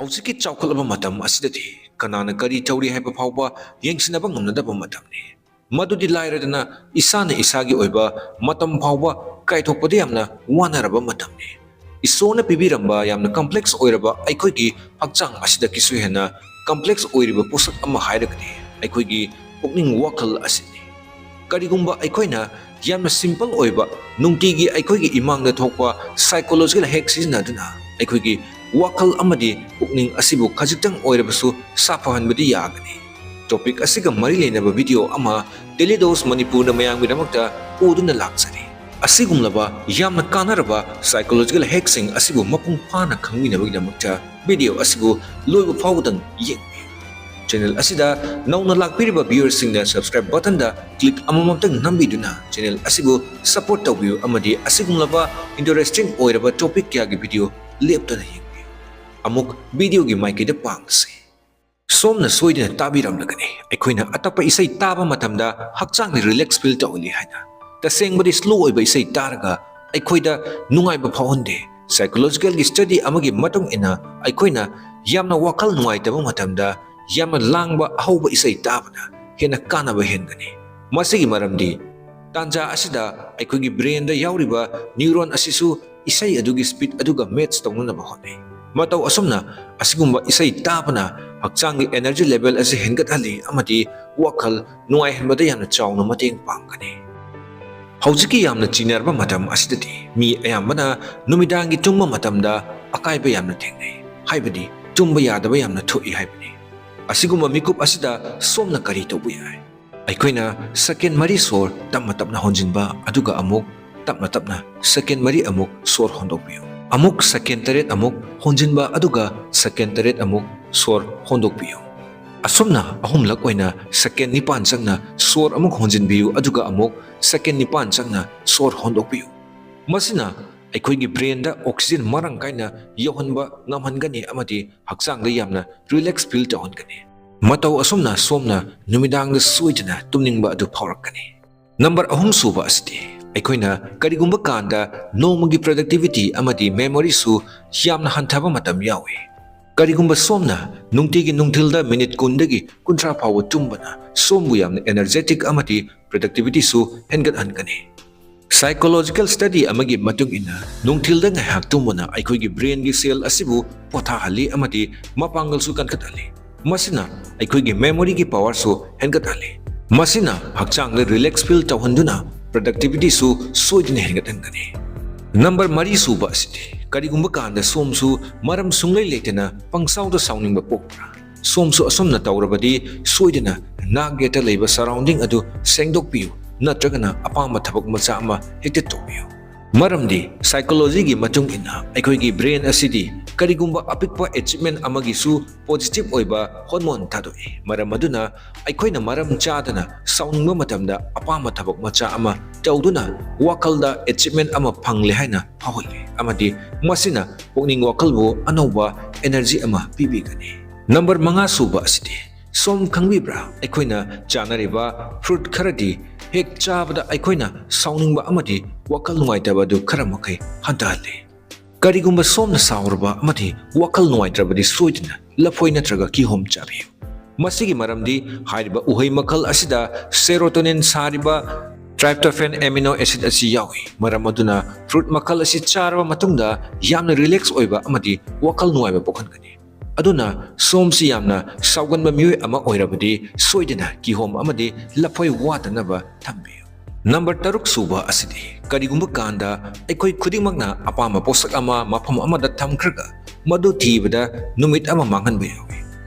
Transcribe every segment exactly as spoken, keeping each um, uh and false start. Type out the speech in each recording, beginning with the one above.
ꯍꯧꯖꯤꯛꯀꯤ ꯆꯥꯎꯈꯠꯂꯕ ꯃꯇꯝ ꯑꯁꯤꯗꯗꯤ ꯀꯅꯥꯅ ꯀꯔꯤ ꯇꯧꯔꯤ ꯍꯥꯏꯕ ꯐꯥꯎꯕ ꯌꯦꯡꯁꯤꯟꯅꯕ ꯉꯝꯅꯗꯕ ꯃꯇꯝꯅꯤ꯫ ꯃꯗꯨꯗꯤ ꯂꯥꯏꯔꯗꯅ ꯏꯁꯥꯅ ꯏꯁꯥꯒꯤ ꯑꯣꯏꯕ ꯃꯇꯝ ꯐꯥꯎꯕ ꯀꯥꯏꯊꯣꯛꯄꯗ ꯌꯥꯝꯅ ꯋꯥꯅꯔꯕ ꯃꯇꯝꯅꯤ꯫ ꯏꯁꯣꯔꯅ ꯄꯤꯕꯤꯔꯝꯕ ꯌꯥꯝꯅ complex ꯑꯣꯏꯔꯕ ꯑꯩꯈꯣꯏꯒꯤ ꯍꯛꯆꯥꯡ ꯑꯁꯤꯗꯒꯤꯁꯨ ꯍꯦꯟꯅ complex ꯑꯣꯏꯔꯤꯕ ꯄꯣꯠꯁꯛ ꯑꯃ ꯍꯥꯏꯔꯒꯗꯤ ꯑꯩꯈꯣꯏꯒꯤ ꯄꯨꯛꯅꯤꯡ ꯋꯥꯈꯜ ꯑꯁꯤꯅꯤ꯫ ꯀꯔꯤꯒꯨꯝꯕ ꯑꯩꯈꯣꯏꯅ ꯌꯥꯝꯅ simple ꯑꯣꯏꯕ ꯅꯨꯡꯇꯤꯒꯤ ꯑꯩꯈꯣꯏꯒꯤ ꯏꯃꯥꯡꯗ ꯊꯣꯛꯄ psychological hack ꯁꯤꯖꯤꯟꯅꯗꯨꯅ ꯑꯩꯈꯣꯏꯒꯤ ꯋꯥꯈꯜ ꯑꯃꯗꯤ ꯄꯨꯛꯅꯤꯡ ꯑꯁꯤꯕꯨ ꯈꯖꯤꯛꯇꯪ ꯑꯣꯏꯔꯕꯁꯨ ꯁꯥꯐꯍꯟꯕꯗꯤ ꯌꯥꯒꯅꯤ꯫ Topic ꯑꯁꯤꯒ ꯃꯔꯤ ꯂꯩꯅꯕ video ꯑꯃ Daily Dose ꯃꯅꯤꯄꯨꯔꯅ ꯃꯌꯥꯝꯒꯤꯗꯃꯛꯇ ꯄꯨꯗꯨꯅ ꯂꯥꯛꯆꯔꯤ꯫ ꯑꯁꯤꯒꯨꯝꯂꯕ ꯌꯥꯝꯅ ꯀꯥꯟꯅꯔꯕ psychological hack ꯁꯤꯡ ꯑꯁꯤꯕꯨ ꯃꯄꯨꯡ ꯐꯥꯅ ꯈꯪꯃꯤꯟꯅꯕꯒꯤꯗꯃꯛꯇ video ꯑꯁꯤꯕꯨ ꯂꯣꯏꯕ ꯐꯥꯎꯕꯗꯪ ꯌꯦꯡꯕꯤꯌꯨ꯫ Channel ꯑꯁꯤꯗ ꯅꯧꯅ ꯂꯥꯛꯄꯤꯔꯤꯕ viewer ꯁꯤꯡꯅ subscribe button ꯗ click ꯑꯃꯃꯝꯇꯪ ꯅꯝꯕꯤꯗꯨꯅ channel ꯑꯁꯤꯕꯨ support ꯇꯧꯕꯤꯌꯨ ꯑꯃꯗꯤ ꯑꯁꯤꯒꯨꯝꯂꯕ interesting ꯑꯣꯏꯔꯕ topic ꯀꯌꯥꯒꯤ video ꯂꯦꯞꯇꯅ ꯌꯦꯡꯕꯤꯌꯨ꯫ ꯑꯃꯨꯛ video ꯒꯤ ꯃꯥꯏꯀꯩꯗ ꯄꯥꯡꯁꯤ꯫ ꯁꯣꯝꯅ ꯁꯣꯏꯗꯅ ꯇꯥꯕꯤꯔꯝꯂꯒꯅꯤ, ꯑꯩꯈꯣꯏꯅ ꯑꯇꯞꯄ ꯏꯁꯩ ꯇꯥꯕ ꯃꯇꯝꯗ ꯍꯛꯆꯥꯡꯗ relax feel ꯇꯧꯍꯜꯂꯤ ꯍꯥꯏꯅ꯫ ꯇꯁꯦꯡꯕꯗꯤ slow ꯑꯣꯏꯕ ꯏꯁꯩ ꯇꯥꯔꯒ ꯑꯩꯈꯣꯏꯗ ꯅꯨꯡꯉꯥꯏꯕ ꯐꯥꯎꯍꯟꯗꯦ꯫ Psychological ꯒꯤ study ꯑꯃꯒꯤ ꯃꯇꯨꯡ ꯏꯟꯅ ꯑꯩꯈꯣꯏꯅ ꯌꯥꯝꯅ ꯋꯥꯈꯜ ꯅꯨꯡꯉꯥꯏꯇꯕ ꯃꯇꯝꯗ ꯌꯥꯝꯅ ꯂꯥꯡꯕ ꯑꯍꯧꯕ ꯏꯁꯩ ꯇꯥꯕꯅ ꯍꯦꯟꯅ ꯀꯥꯟꯅꯕ ꯍꯦꯟꯒꯅꯤ꯫ ꯃꯁꯤꯒꯤ ꯃꯔꯝꯗꯤ ꯇꯥꯟꯖꯥ ꯑꯁꯤꯗ ꯑꯩꯈꯣꯏꯒꯤ brain ꯗ ꯌꯥꯎꯔꯤꯕ neuron ꯑꯁꯤꯁꯨ ꯏꯁꯩ ꯑꯗꯨꯒꯤ speed ꯑꯗꯨꯒ match ꯇꯧꯅꯅꯕ ꯍꯣꯠꯅꯩ꯫ ꯃꯇꯧ ꯑꯁꯨꯝꯅ ꯑꯁꯤꯒꯨꯝꯕ ꯏꯁꯩ ꯇꯥꯕꯅ ꯍꯛꯆꯥꯡꯒꯤ energy level ꯑꯁꯤ ꯍꯦꯟꯒꯠꯍꯜꯂꯤ ꯑꯃꯗꯤ ꯋꯥꯈꯜ ꯅꯨꯡꯉꯥꯏꯍꯟꯕꯗ ꯌꯥꯝꯅ ꯆꯥꯎꯅ ꯃꯇꯦꯡ ꯄꯥꯡꯒꯅꯤ꯫ ꯍꯧꯖꯤꯛꯀꯤ ꯌꯥꯝꯅ ꯆꯤꯟꯅꯔꯕ ꯃꯇꯝ ꯑꯁꯤꯗꯗꯤ ꯃꯤ ꯑꯌꯥꯝꯕꯅ ꯅꯨꯃꯤꯗꯥꯡꯒꯤ ꯇꯨꯝꯕ ꯃꯇꯝꯗ ꯑꯀꯥꯏꯕ ꯌꯥꯝꯅ ꯊꯦꯡꯅꯩ, ꯍꯥꯏꯕꯗꯤ ꯇꯨꯝꯕ ꯌꯥꯗꯕ ꯌꯥꯝꯅ ꯊꯣꯛꯏ ꯍꯥꯏꯕꯅꯤ꯫ ꯑꯁꯤꯒꯨꯝꯕ ꯃꯤꯀꯨꯞ ꯑꯁꯤꯗ ꯁꯣꯝꯅ ꯀꯔꯤ ꯇꯧꯕ ꯌꯥꯏ? ꯑꯩꯈꯣꯏꯅ second ꯃꯔꯤ ꯁꯣꯔ ꯇꯞꯅ ꯇꯞꯅ ꯍꯣꯟꯖꯤꯟꯕ, ꯑꯗꯨꯒ ꯑꯃꯨꯛ ꯇꯞꯅ ꯇꯞꯅ second ꯃꯔꯤ ꯑꯃꯨꯛ ꯁꯣꯔ ꯍꯣꯟꯗꯣꯛꯄꯤꯌꯨ꯫ ꯑꯃꯨꯛ second ꯇꯔꯦꯠ ꯑꯃꯨꯛ ꯍꯣꯟꯖꯤꯟꯕ, ꯑꯗꯨꯒ second ꯇꯔꯦꯠ ꯑꯃꯨꯛ ꯁꯣꯔ ꯍꯣꯟꯗꯣꯛꯄꯤꯌꯨ꯫ ꯑꯁꯨꯝꯅ ꯑꯍꯨꯝꯂꯛ ꯑꯣꯏꯅ second ꯅꯤꯄꯥꯟ ꯆꯪꯅ ꯁꯣꯔ ꯑꯃꯨꯛ ꯍꯣꯟꯖꯤꯟꯕꯤꯌꯨ, ꯑꯗꯨꯒ ꯑꯃꯨꯛ second ꯅꯤꯄꯥꯟ ꯆꯪꯅ ꯁꯣꯔ ꯍꯣꯟꯗꯣꯛꯄꯤꯌꯨ꯫ ꯃꯁꯤꯅ ꯑꯩꯈꯣꯏꯒꯤ brain ꯗ oxygen ꯃꯔꯥꯡ ꯀꯥꯏꯅ ꯌꯧꯍꯟꯕ ꯉꯝꯍꯟꯒꯅꯤ ꯑꯃꯗꯤ ꯍꯛꯆꯥꯡꯗ ꯌꯥꯝꯅ relax feel ꯇꯧꯍꯟꯒꯅꯤ꯫ ꯃꯇꯧ ꯑꯁꯨꯝꯅ ꯁꯣꯝꯅ ꯅꯨꯃꯤꯗꯥꯡꯗ ꯁꯣꯏꯗꯅ ꯇꯨꯝꯅꯤꯡꯕ ꯑꯗꯨ ꯐꯥꯎꯔꯛꯀꯅꯤ꯫ Number ꯑꯍꯨꯝ ꯁꯨꯕ ꯑꯁꯤꯗꯤ ꯑꯩꯈꯣꯏꯅ ꯀꯔꯤꯒꯨꯝꯕ ꯀꯥꯟꯗ ꯅꯣꯡꯃꯒꯤ productivity ꯑꯃꯗꯤ memory ꯁꯨ ꯌꯥꯝꯅ ꯍꯟꯊꯕ ꯃꯇꯝ ꯌꯥꯎꯏ꯫ ꯀꯔꯤꯒꯨꯝꯕ ꯁꯣꯝꯅ ꯅꯨꯡꯇꯤꯒꯤ ꯅꯨꯡꯊꯤꯜꯗ ꯃꯤꯅꯤꯠ ꯀꯨꯟꯗꯒꯤ ꯀꯨꯟꯊ꯭ꯔꯥ ꯐꯥꯎꯕ ꯇꯨꯝꯕꯅ ꯁꯣꯝꯕꯨ ꯌꯥꯝꯅ energetic ꯑꯃꯗꯤ productivityꯁꯨ ꯍꯦꯟꯒꯠꯍꯟꯒꯅꯤ꯫ Psychological study ꯑꯃꯒꯤ ꯃꯇꯨꯡ ꯏꯟꯅ, ꯅꯨꯡꯊꯤꯜꯗ ꯉꯥꯏꯍꯥꯛ ꯇꯨꯝꯕꯅ ꯑꯩꯈꯣꯏꯒꯤ brainꯒꯤ cell ꯑꯁꯤꯕꯨ ꯄꯣꯊꯥꯍꯜꯂꯤ ꯑꯃꯗꯤ ꯃꯄꯥꯡꯒꯜꯁꯨ ꯀꯟꯈꯠꯍꯜꯂꯤ꯫ ꯃꯁꯤꯅ ꯑꯩꯈꯣꯏꯒꯤ memoryꯒꯤ powerꯁꯨ ꯍꯦꯟꯒꯠꯍꯜꯂꯤ꯫ ꯃꯁꯤꯅ ꯍꯛꯆꯥꯡꯗ relax feel ꯇꯧꯍꯟꯗꯨꯅ productivityꯁꯨ ꯁꯣꯏꯗꯅ ꯍꯦꯟꯒꯠꯍꯟꯒꯅꯤ꯫ ꯅꯝꯕꯔ ꯃꯔꯤ ꯁꯨꯕ ꯑꯁꯤꯗꯤ, ꯀꯔꯤꯒꯨꯝꯕ ꯀꯥꯟꯗ ꯁꯣꯝꯁꯨ ꯃꯔꯝ ꯁꯨꯡꯂꯩ ꯂꯩꯇꯅ ꯄꯪꯁꯥꯎꯗ ꯁꯥꯎꯅꯤꯡꯕ ꯄꯣꯛꯄ꯭ꯔꯥ? ꯁꯣꯝꯁꯨ ꯑꯁꯨꯝꯅ ꯇꯧꯔꯕꯗꯤ ꯁꯣꯏꯗꯅ ꯅꯥꯛ ꯌꯦꯠꯇ ꯂꯩꯕ surrounding ꯑꯗꯨ ꯁꯦꯡꯗꯣꯛꯄꯤꯌꯨ, ꯅꯠꯇ꯭ꯔꯒꯅ ꯑꯄꯥꯝꯕ ꯊꯕꯛ ꯃꯆꯥ ꯑꯃ ꯍꯦꯛꯇ ꯇꯧꯕꯤꯌꯨ꯫ ꯃꯔꯝꯗꯤ psychologyꯒꯤ ꯃꯇꯨꯡ ꯏꯟꯅ ꯑꯩꯈꯣꯏꯒꯤ brain ꯑꯁꯤꯗꯤ ꯀꯔꯤꯒꯨꯝꯕ ꯑꯄꯤꯛꯄ achievement ꯑꯃꯒꯤꯁꯨ positive ꯑꯣꯏꯕ hormone ꯊꯥꯗꯣꯛꯏ꯫ ꯃꯔꯝ ꯑꯗꯨꯅ ꯑꯩꯈꯣꯏꯅ ꯃꯔꯝ ꯆꯥꯗꯅ ꯁꯥꯎꯅꯤꯡꯕ ꯃꯇꯝꯗ ꯑꯄꯥꯝꯕ ꯊꯕꯛ ꯃꯆꯥ ꯑꯃ ꯇꯧꯗꯨꯅ ꯋꯥꯈꯜꯗ achievement ꯑꯃ ꯐꯪꯂꯦ ꯍꯥꯏꯅ ꯐꯥꯎꯍꯜꯂꯤ, ꯑꯃꯗꯤ ꯃꯁꯤꯅ ꯄꯨꯛꯅꯤꯡ ꯋꯥꯈꯜꯕꯨ ꯑꯅꯧꯕ energy ꯑꯃ ꯄꯤꯕꯤꯒꯅꯤ꯫ ꯅꯝꯕꯔ ꯃꯉꯥ ꯁꯨꯕ ꯑꯁꯤꯗꯤ, ꯁꯣꯝ ꯈꯪꯕꯤꯕ꯭ꯔꯥ? ꯑꯩꯈꯣꯏꯅ ꯆꯥꯅꯔꯤꯕ fruit ꯈꯔꯗꯤ ꯍꯦꯛ ꯆꯥꯕꯗ ꯑꯩꯈꯣꯏꯅ ꯁꯥꯎꯅꯤꯡꯕ ꯑꯃꯗꯤ ꯋꯥꯈꯜ ꯅꯨꯡꯉꯥꯏꯇꯕ ꯑꯗꯨ ꯈꯔ ꯃꯈꯩ ꯍꯟꯊꯍꯜꯂꯤ꯫ ꯀꯔꯤꯒꯨꯝꯕ ꯁꯣꯝꯅ ꯁꯥꯎꯔꯕ ꯑꯃꯗꯤ ꯋꯥꯈꯜ ꯅꯨꯡꯉꯥꯏꯇ꯭ꯔꯕꯗꯤ ꯁꯣꯏꯗꯅ ꯂꯐꯣꯏ ꯅꯠꯇ꯭ꯔꯒ ꯀꯤꯍꯣꯝ ꯆꯥꯕꯤꯌꯨ꯫ ꯃꯁꯤꯒꯤ ꯃꯔꯝꯗꯤ ꯍꯥꯏꯔꯤꯕ ꯎꯍꯩ ꯃꯈꯜ ꯑꯁꯤꯗ serotonin ꯁꯥꯔꯤꯕ tryptophan amino acid ꯑꯁꯤ ꯌꯥꯎꯏ꯫ ꯃꯔꯝ ꯑꯗꯨꯅ fruit ꯃꯈꯜ ꯑꯁꯤ ꯆꯥꯔꯕ ꯃꯇꯨꯡꯗ ꯌꯥꯝꯅ relax ꯑꯣꯏꯕ ꯑꯃꯗꯤ ꯋꯥꯈꯜ ꯅꯨꯡꯉꯥꯏꯕ ꯄꯣꯛꯍꯟꯒꯅꯤ꯫ ꯑꯗꯨꯅ ꯁꯣꯝꯁꯤ ꯌꯥꯝꯅ ꯁꯥꯎꯒꯟꯕ ꯃꯤꯑꯣꯏ ꯑꯃ ꯑꯣꯏꯔꯕꯗꯤ ꯁꯣꯏꯗꯅ ꯀꯤꯍꯣꯝ ꯑꯃꯗꯤ ꯂꯐꯣꯏ ꯋꯥꯠꯇꯅꯕ ꯊꯝꯕꯤꯌꯨ꯫ ꯅꯝꯕꯔ ꯇꯔꯨꯛ ꯁꯨꯕ ꯑꯁꯤꯗꯤ, ꯀꯔꯤꯒꯨꯝꯕ ꯀꯥꯟꯗ ꯑꯩꯈꯣꯏ ꯈꯨꯗꯤꯡꯃꯛꯅ ꯑꯄꯥꯝꯕ ꯄꯣꯠꯁꯛ ꯑꯃ ꯃꯐꯝ ꯑꯃꯗ ꯊꯝꯈ꯭ꯔꯒ ꯃꯗꯨ ꯊꯤꯕꯗ ꯅꯨꯃꯤꯠ ꯑꯃ ꯃꯥꯡꯍꯟꯕ ꯌꯥꯎꯏ꯫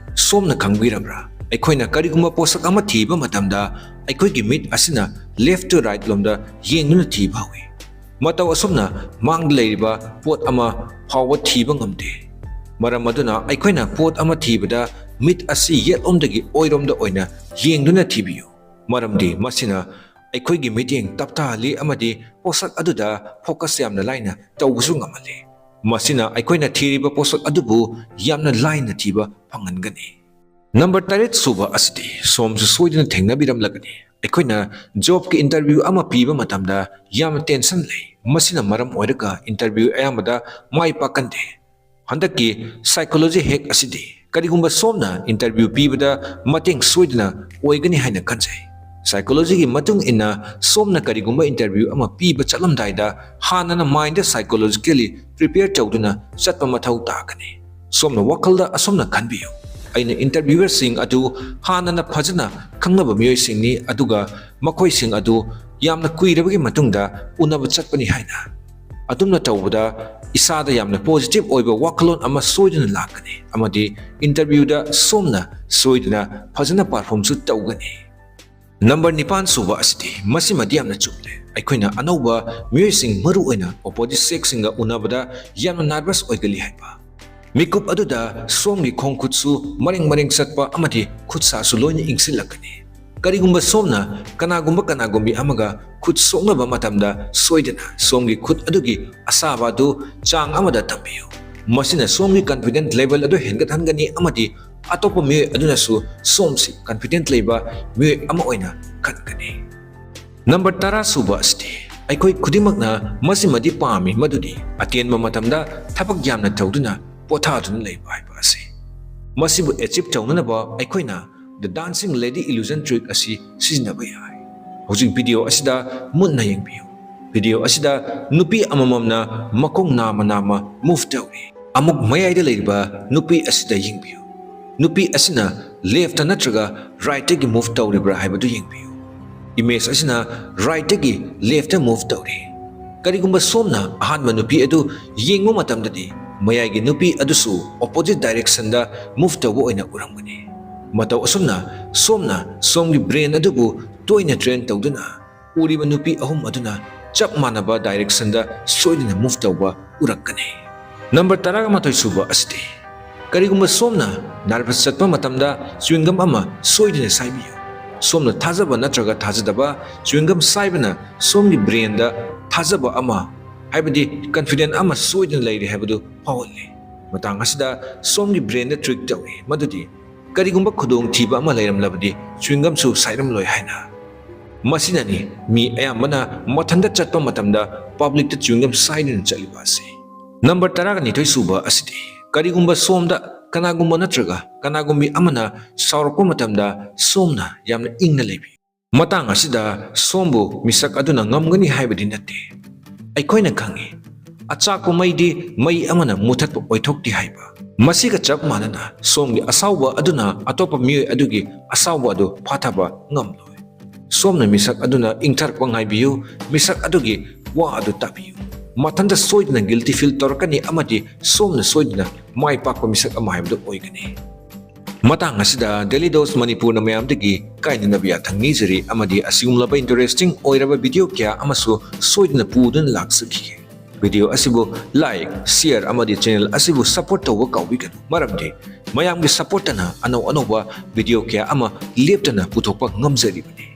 ꯁꯣꯝꯅ ꯈꯪꯕꯤꯔꯕ꯭ꯔꯥ? ꯑꯩꯈꯣꯏꯅ ꯀꯔꯤꯒꯨꯝꯕ ꯄꯣꯠꯁꯛ ꯑꯃ ꯊꯤꯕ ꯃꯇꯝꯗ ꯑꯩꯈꯣꯏꯒꯤ ꯃꯤꯠ ꯑꯁꯤꯅ left to right ꯂꯣꯝꯗ ꯌꯦꯡꯗꯨꯅ ꯊꯤꯕ ꯍꯧꯏ꯫ ꯃꯇꯧ ꯑꯁꯨꯝꯅ ꯃꯥꯡꯗ ꯂꯩꯔꯤꯕ ꯄꯣꯠ ꯑꯃ ꯐꯥꯎꯕ ꯊꯤꯕ ꯉꯝꯗꯦ꯫ ꯃꯔꯝ ꯑꯗꯨꯅ ꯑꯩꯈꯣꯏꯅ ꯄꯣꯠ ꯑꯃ ꯊꯤꯕꯗ ꯃꯤꯠ ꯑꯁꯤ ꯌꯦꯠꯂꯣꯝꯗꯒꯤ ꯑꯣꯏꯔꯣꯝꯗ ꯑꯣꯏꯅ ꯌꯦꯡꯗꯨꯅ ꯊꯤꯕꯤꯌꯨ, ꯃꯔꯝꯗꯤ ꯃꯁꯤꯅ ꯑꯩꯈꯣꯏꯒꯤ ꯃꯤꯠꯌꯦꯡ ꯇꯞꯊꯍꯜꯂꯤ ꯑꯃꯗꯤ ꯄꯣꯠꯁꯛ ꯑꯗꯨꯗ focus ꯌꯥꯝꯅ ꯂꯥꯏꯅ ꯇꯧꯕꯁꯨ ꯉꯝꯍꯜꯂꯤ꯫ ꯃꯁꯤꯅ ꯑꯩꯈꯣꯏꯅ ꯊꯤꯔꯤꯕ ꯄꯣꯠꯁꯛ ꯑꯗꯨꯕꯨ ꯌꯥꯝꯅ ꯂꯥꯏꯅ ꯊꯤꯕ ꯐꯪꯍꯟꯒꯅꯤ꯫ ꯅꯝꯕꯔ ꯇꯔꯦꯠ ꯁꯨꯕ ꯑꯁꯤꯗꯤ ꯁꯣꯝꯁꯨ ꯁꯣꯏꯗꯅ ꯊꯦꯡꯅꯕꯤꯔꯝꯂꯒꯅꯤ꯫ ꯑꯩꯈꯣꯏꯅ jobꯀꯤ interview ꯑꯃ ꯄꯤꯕ ꯃꯇꯝꯗ ꯌꯥꯝꯅ tension ꯂꯩ꯫ ꯃꯁꯤꯅ ꯃꯔꯝ ꯑꯣꯏꯔꯒ interview ꯑꯌꯥꯝꯕꯗ ꯃꯥꯏ ꯄꯥꯛꯀꯟꯗꯦ꯫ ꯍꯟꯗꯛꯀꯤ psychology hack ꯑꯁꯤꯗꯤ ꯀꯔꯤꯒꯨꯝꯕ ꯁꯣꯝꯅ interview ꯄꯤꯕꯗ ꯃꯇꯦꯡ ꯁꯣꯏꯗꯅ ꯑꯣꯏꯒꯅꯤ ꯍꯥꯏꯅ ꯈꯟꯖꯩ꯫ Psychology ꯒꯤ ꯃꯇꯨꯡ ꯏꯟꯅ ꯁꯣꯝꯅ ꯀꯔꯤꯒꯨꯝꯕ interview ꯑꯃ ꯄꯤꯕ ꯆꯠꯂꯝꯗꯥꯏꯗ ꯍꯥꯟꯅꯅ mind ꯗ psychologically prepare ꯇꯧꯗꯨꯅ ꯆꯠꯄ ꯃꯊꯧ ꯇꯥꯒꯅꯤ꯫ ꯁꯣꯝꯅ ꯋꯥꯈꯜꯗ ꯑꯁꯨꯝꯅ ꯈꯟꯕꯤꯌꯨ, "ꯑꯩꯅ interviewer ꯁꯤꯡ ꯑꯗꯨ ꯍꯥꯟꯅꯅ ꯐꯖꯅ ꯈꯪꯅꯕ ꯃꯤꯑꯣꯏꯁꯤꯡꯅꯤ, ꯑꯗꯨꯒ ꯃꯈꯣꯏꯁꯤꯡ ꯑꯗꯨ ꯌꯥꯝꯅ ꯀꯨꯏꯔꯕꯒꯤ ꯃꯇꯨꯡꯗ ꯎꯅꯕ ꯆꯠꯄꯅꯤ" ꯍꯥꯏꯅ꯫ ꯑꯗꯨꯝꯅ ꯇꯧꯕꯗ ꯏꯁꯥꯗ ꯌꯥꯝꯅ positive ꯑꯣꯏꯕ ꯋꯥꯈꯜꯂꯣꯟ ꯑꯃ ꯁꯣꯏꯗꯅ ꯂꯥꯛꯀꯅꯤ, ꯑꯃꯗꯤ interview ꯗ ꯁꯣꯝꯅ ꯁꯣꯏꯗꯅ ꯐꯖꯅ perform ꯁꯨ ꯇꯧꯒꯅꯤ꯫ Number ꯅꯤꯄꯥꯟ ꯁꯨꯕ ꯑꯁꯤꯗꯤ, ꯃꯁꯤꯃꯗꯤ ꯌꯥꯝꯅ ꯆꯨꯝꯂꯦ, ꯑꯩꯈꯣꯏꯅ ꯑꯅꯧꯕ ꯃꯤꯑꯣꯏꯁꯤꯡ, ꯃꯔꯨ ꯑꯣꯏꯅ opposite sex ꯁꯤꯡꯒ ꯎꯅꯕꯗ ꯌꯥꯝꯅ nervous ꯑꯣꯏꯒꯜꯂꯤ ꯍꯥꯏꯕ꯫ ꯃꯤꯀꯨꯞ ꯑꯗꯨꯗ ꯁꯣꯝꯒꯤ ꯈꯣꯡ ꯈꯨꯠꯁꯨ ꯃꯔꯦꯡ ꯃꯔꯦꯡ ꯆꯠꯄ ꯑꯃꯗꯤ ꯈꯨꯠ ꯁꯥꯁꯨ ꯂꯣꯏꯅ ꯏꯪꯁꯤꯜꯂꯛꯀꯅꯤ꯫ ꯀꯔꯤꯒꯨꯝꯕ ꯁꯣꯝꯅ ꯀꯅꯥꯒꯨꯝꯕ ꯀꯅꯥꯒꯨꯝꯕꯤ ꯑꯃꯒ ꯈꯨꯠ ꯁꯣꯛꯅꯕ ꯃꯇꯝꯗ, ꯁꯣꯏꯗꯅ ꯁꯣꯝꯒꯤ ꯈꯨꯠ ꯑꯗꯨꯒꯤ ꯑꯁꯥꯕ ꯑꯗꯨ ꯆꯥꯡ ꯑꯃꯗ ꯊꯝꯕꯤꯌꯨ꯫ ꯃꯁꯤꯅ ꯁꯣꯝꯒꯤ confident level ꯑꯗꯨ ꯍꯦꯟꯒꯠꯍꯟꯒꯅꯤ ꯑꯃꯗꯤ ꯑꯇꯣꯞꯄ ꯃꯤꯑꯣꯏ ꯑꯗꯨꯅꯁꯨ ꯁꯣꯝꯁꯤ confident ꯂꯩꯕ ꯃꯤꯑꯣꯏ ꯑꯃ ꯑꯣꯏꯅ ꯈꯟꯒꯅꯤ꯫ Number ꯇꯔꯥ ꯁꯨꯕ ꯑꯁꯤꯗꯤ, ꯑꯩꯈꯣꯏ ꯈꯨꯗꯤꯡꯃꯛꯅ ꯃꯁꯤꯃꯗꯤ ꯄꯥꯝꯃꯤ, ꯃꯗꯨꯗꯤ ꯑꯇꯦꯟꯕ ꯃꯇꯝꯗ ꯊꯕꯛ ꯌꯥꯝꯅ ꯇꯧꯗꯨꯅ ꯄꯣꯊꯥꯗꯨꯅ ꯂꯩꯕ ꯍꯥꯏꯕ ꯑꯁꯤ꯫ ꯃꯁꯤꯕꯨ achieve ꯇꯧꯅꯅꯕ ꯑꯩꯈꯣꯏꯅ The Dancing Lady Illusion Trick ꯑꯁꯤ ꯁꯤꯖꯤꯟꯅꯕ ꯌꯥꯏ꯫ ꯍꯧꯖꯤꯛ video ꯑꯁꯤꯗ ꯃꯨꯟꯅ ꯌꯦꯡꯕꯤꯌꯨ꯫ Video ꯑꯁꯤꯗ ꯅꯨꯄꯤ ꯑꯃꯃꯝꯅ ꯃꯈꯣꯡ ꯅꯥꯝꯃ ꯅꯥꯝꯃ move ꯇꯧꯔꯤ꯫ ꯑꯃꯨꯛ ꯃꯌꯥꯏꯗ ꯂꯩꯔꯤꯕ ꯅꯨꯄꯤ ꯑꯁꯤꯗ ꯌꯦꯡꯕꯤꯌꯨ꯫ ꯅꯨꯄꯤ ꯑꯁꯤꯅ left ꯅꯠꯇ꯭ꯔꯒ right ꯇꯒꯤ move ꯇꯧꯔꯤꯕ꯭ꯔꯥ ꯍꯥꯏꯕꯗꯨ ꯌꯦꯡꯕꯤꯌꯨ꯫ Image ꯑꯁꯤꯅ right ꯇꯒꯤ left ꯇ move ꯇꯧꯔꯤ꯫ ꯀꯔꯤꯒꯨꯝꯕ ꯁꯣꯝꯅ ꯑꯍꯥꯟꯕ ꯅꯨꯄꯤ ꯑꯗꯨ ꯌꯦꯡꯕ ꯃꯇꯝꯗꯗꯤ, ꯃꯌꯥꯏꯒꯤ ꯅꯨꯄꯤ ꯑꯗꯨꯁꯨ opposite direction ꯗ move ꯇꯧꯕ ꯑꯣꯏꯅ ꯎꯔꯝꯒꯅꯤ꯫ ꯃꯇꯧ ꯑꯁꯨꯝꯅ ꯁꯣꯝꯅ ꯁꯣꯝꯒꯤ brain ꯑꯗꯨꯕꯨ ꯇꯣꯏꯅ train ꯇꯧꯗꯨꯅ, ꯎꯔꯤꯕ ꯅꯨꯄꯤ ꯑꯍꯨꯝ ꯑꯗꯨꯅ ꯆꯞ ꯃꯥꯟꯅꯕ direction ꯗ ꯁꯣꯏꯗꯅ move ꯇꯧꯕ ꯎꯔꯛꯀꯅꯤ꯫ Number ꯇꯔꯥꯃꯥꯊꯣꯏ ꯁꯨꯕ ꯑꯁꯤꯗꯤ, ꯀꯔꯤꯒꯨꯝꯕ ꯁꯣꯝꯅ nervous ꯆꯠꯄ ꯃꯇꯝꯗ chewing gum ꯑꯃ ꯁꯣꯏꯗꯅ ꯁꯥꯏꯕꯤꯌꯨ꯫ ꯁꯣꯝꯅ ꯊꯥꯖꯕ ꯅꯠꯇ꯭ꯔꯒ ꯊꯥꯖꯗꯕ, chewing gum ꯁꯥꯏꯕꯅ ꯁꯣꯝꯒꯤ brain ꯗ ꯊꯥꯖꯕ ꯑꯃ, ꯍꯥꯏꯕꯗꯤ confident ꯑꯃ ꯁꯣꯏꯗꯅ ꯂꯩꯔꯦ ꯍꯥꯏꯕꯗꯨ ꯐꯥꯎꯍꯜꯂꯤ꯫ ꯃꯇꯥꯡ ꯑꯁꯤꯗ ꯁꯣꯝꯒꯤ brain ꯗ trick ꯇꯧꯏ, ꯃꯗꯨꯗꯤ ꯀꯔꯤꯒꯨꯝꯕ ꯈꯨꯗꯣꯡꯊꯤꯕ ꯑꯃ ꯂꯩꯔꯝꯂꯕꯗꯤ chewing gum ꯁꯨ ꯁꯥꯏꯔꯝꯂꯣꯏ ꯍꯥꯏꯅ꯫ ꯃꯁꯤꯅꯅꯤ ꯃꯤ ꯑꯌꯥꯝꯕꯅ ꯃꯊꯟꯇ ꯆꯠꯄ ꯃꯇꯝꯗ public ꯇ chewing gum ꯁꯥꯏꯗꯨꯅ ꯆꯠꯂꯤꯕ ꯑꯁꯤ꯫ ꯅꯝꯕꯔ ꯇꯔꯥꯅꯤꯊꯣꯏ ꯁꯨꯕ ꯑꯁꯤꯗꯤ, ꯀꯔꯤꯒꯨꯝꯕ ꯁꯣꯝꯗ ꯀꯅꯥꯒꯨꯝꯕ ꯅꯠꯇ꯭ꯔꯒ ꯀꯅꯥꯒꯨꯝꯕꯤ ꯑꯃꯅ ꯁꯥꯎꯔꯛꯄ ꯃꯇꯝꯗ ꯁꯣꯝꯅ ꯌꯥꯝꯅ ꯏꯪꯅ ꯂꯩꯕꯤꯌꯨ꯫ ꯃꯇꯥꯡ ꯑꯁꯤꯗ ꯁꯣꯝꯕꯨ ꯃꯤꯁꯛ ꯑꯗꯨꯅ ꯉꯝꯒꯅꯤ ꯍꯥꯏꯕꯗꯤ ꯅꯠꯇꯦ꯫ ꯑꯩꯈꯣꯏꯅ ꯈꯪꯏ, ꯑꯆꯥꯛꯄ ꯃꯩꯗꯤ ꯃꯩ ꯑꯃꯅ ꯃꯨꯊꯠꯄ ꯑꯣꯏꯊꯣꯛꯇꯦ ꯍꯥꯏꯕ꯫ ꯃꯁꯤꯒ ꯆꯞ ꯃꯥꯟꯅꯅ ꯁꯣꯝꯒꯤ ꯑꯁꯥꯎꯕ ꯑꯗꯨꯅ ꯑꯇꯣꯞꯄ ꯃꯤꯑꯣꯏ ꯑꯗꯨꯒꯤ ꯑꯁꯥꯎꯕ ꯑꯗꯨ ꯐꯥꯊꯕ ꯉꯝꯂꯣꯏ꯫ ꯁꯣꯝꯅ ꯃꯤꯁꯛ ꯑꯗꯨꯅ ꯏꯪꯊꯔꯛꯄ ꯉꯥꯏꯕꯤꯌꯨ, ꯃꯤꯁꯛ ꯑꯗꯨꯒꯤ ꯋꯥ ꯑꯗꯨ ꯇꯥꯕꯤꯌꯨ꯫ ꯃꯊꯟꯇ ꯁꯣꯏꯗꯅ guilty feel ꯇꯧꯔꯛꯀꯅꯤ ꯑꯃꯗꯤ ꯁꯣꯝꯅ ꯁꯣꯏꯗꯅ ꯃꯥꯏ ꯄꯥꯛꯄ ꯃꯤꯁꯛ ꯑꯃ ꯍꯥꯏꯕꯗꯨ ꯑꯣꯏꯒꯅꯤ꯫ ꯃꯇꯥꯡ ꯑꯁꯤꯗ Daily Dose ꯃꯅꯤꯄꯨꯔꯅ ꯃꯌꯥꯝꯗꯒꯤ ꯀꯥꯏꯅꯅꯕ ꯌꯥꯊꯪ ꯅꯤꯖꯔꯤ ꯑꯃꯗꯤ ꯑꯁꯤꯒꯨꯝꯂꯕ interesting ꯑꯣꯏꯔꯕ video ꯀꯌꯥ ꯑꯃꯁꯨ ꯁꯣꯏꯗꯅ ꯄꯨꯗꯨꯅ ꯂꯥꯛꯆꯈꯤꯒꯦ꯫ Video ꯑꯁꯤꯕꯨ like, share ꯑꯃꯗꯤ channel ꯑꯁꯤꯕꯨ support ꯇꯧꯕ ꯀꯥꯎꯕꯤꯒꯅꯨ, ꯃꯔꯝꯗꯤ ꯃꯌꯥꯝꯒꯤ supportꯅ ꯑꯅꯧ ꯑꯅꯧꯕ video ꯀꯌꯥ ꯑꯃ ꯂꯦꯞꯇꯅ ꯄꯨꯊꯣꯛꯄ ꯉꯝꯖꯔꯤꯕꯅꯤ꯫